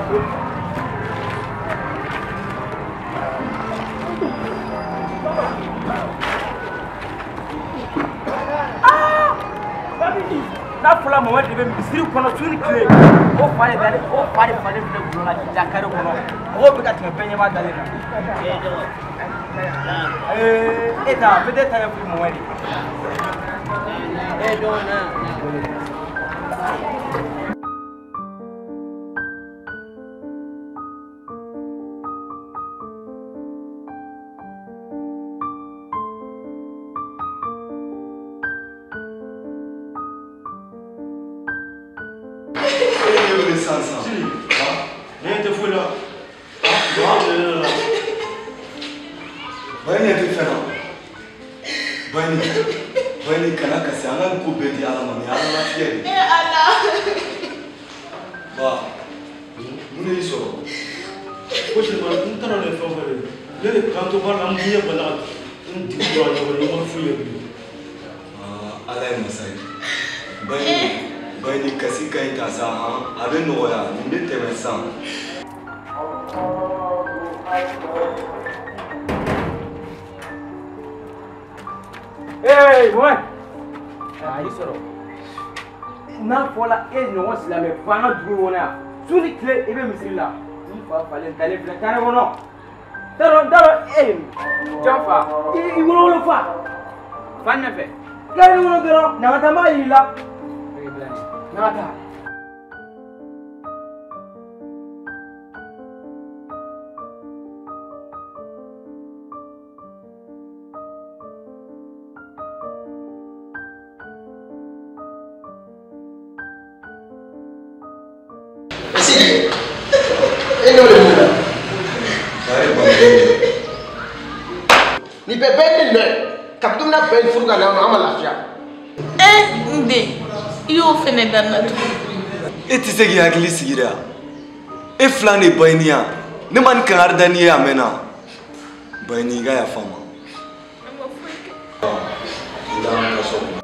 N'a fɔra mama de bɛ misiri kɔnɔ su ni tile o fa de dalen o fa de falen filɛ gulɔ la k'i da kare kɔnɔ mɔgɔw bɛ ka tɛmɛ bɛɛ ɲɛ b'a dalen na. E ta bɛ tɛ ta ɲɛfɔ mama de. Bayini kana kasi an ka nin ko bɛɛ di Ala ma nin ye Ala latigɛ de ye. Ala. Ba mun de y'i sɔrɔ? Ko seulement n taara nin fɛn o fɛn de ne de kan to baara la n ɲɛ balila ka n digi dɔrɔn a ɲɛkɔrɔ n ma foyi ye bilen. Ala ye masa ye. Bayini kasi ka ɲi ta sa han a bɛ nɔgɔya nin bɛ tɛmɛ sisan. Hey, Mohamed! A y'i sɔrɔ. N'a fɔra e ɲɔgɔn silamɛ ba an ka dugu in kɔnɔ yan su ni tile i bɛ misiri la n fa falen dalen filɛ kare kɔnɔ n t'a dɔn e jɔn fa i wolowolo fa fa ne fɛ kare kɔnɔ dɔrɔn na ka taa n b'a yir'i la na ka taa. Ni bɛɛ bɛɛ ni nɔ ye kabini na bɛɛ furu ka na an ma lafiya. N den i y'o fɛnɛ da n na tuguni. E tɛ se k'i hakili sigi dɛ e filan de Bayini yan ne ma nin kangari da n'i ye a mɛnna Bayini i ka yafa n ma. An ma foyi kɛ. I t'an ka so kɔnɔ.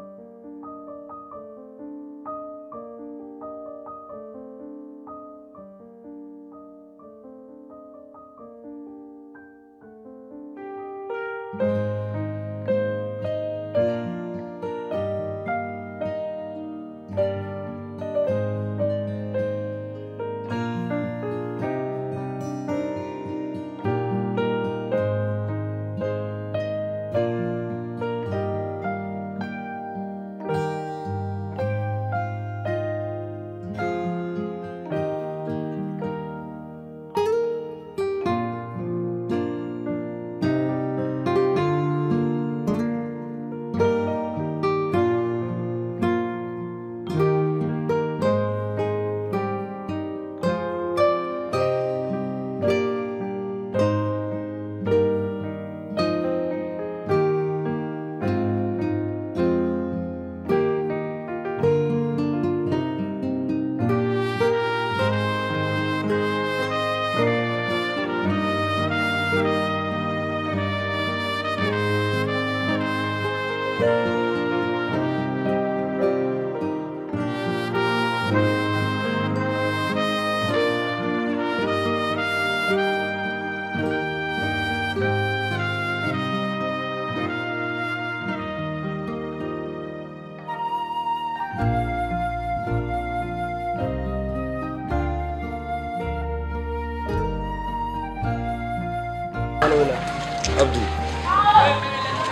Abdou,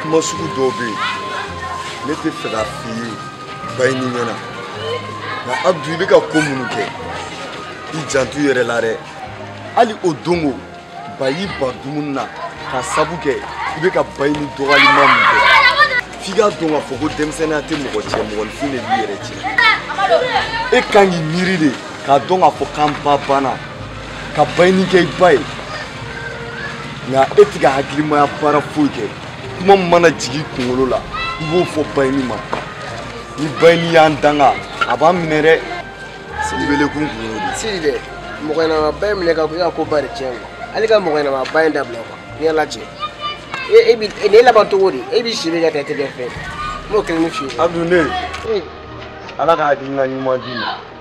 kuma sugu dɔw bɛ yen ne tɛ fɛ k'a f'i ye Bayini ɲɛna nka Abdou i bɛ ka ko minnu kɛ i janto i yɛrɛ la dɛ hali o don o ba y'i ban dumuni na k'a sabu kɛ i bɛ ka Bayini dɔgɔyalima min kɛ f'i k'a dɔn k'a fɔ ko denmisɛnninya tɛ mɔgɔ cɛ mɔgɔninfin de b'i yɛrɛ cɛ e kan k'i miiri de k'a dɔn k'a fɔ k'an ba banna ka Bayini kɛ i ba ye. Nka e tɛ ka hakilimaya baara foyi kɛ kuma min mana jigin i kunkolo la i b'o fɔ Bayini ma ni Bayini y'an danga a b'an minɛ dɛ i wele kun kunkolo de. Sidi dɛ mɔgɔ ɲɛnama ba in minɛ ka i ka ko ba de tiɲɛ quoi hali ka mɔgɔ ɲɛnama ba in dabila quoi ni Ala cɛ e bi nin laban cogo di e b'i si bɛ ka taa e tɛ kɛ fɛn n b'o kelen f'i ye. Abdou ne Ala ka hakilina ɲuman d'i ma.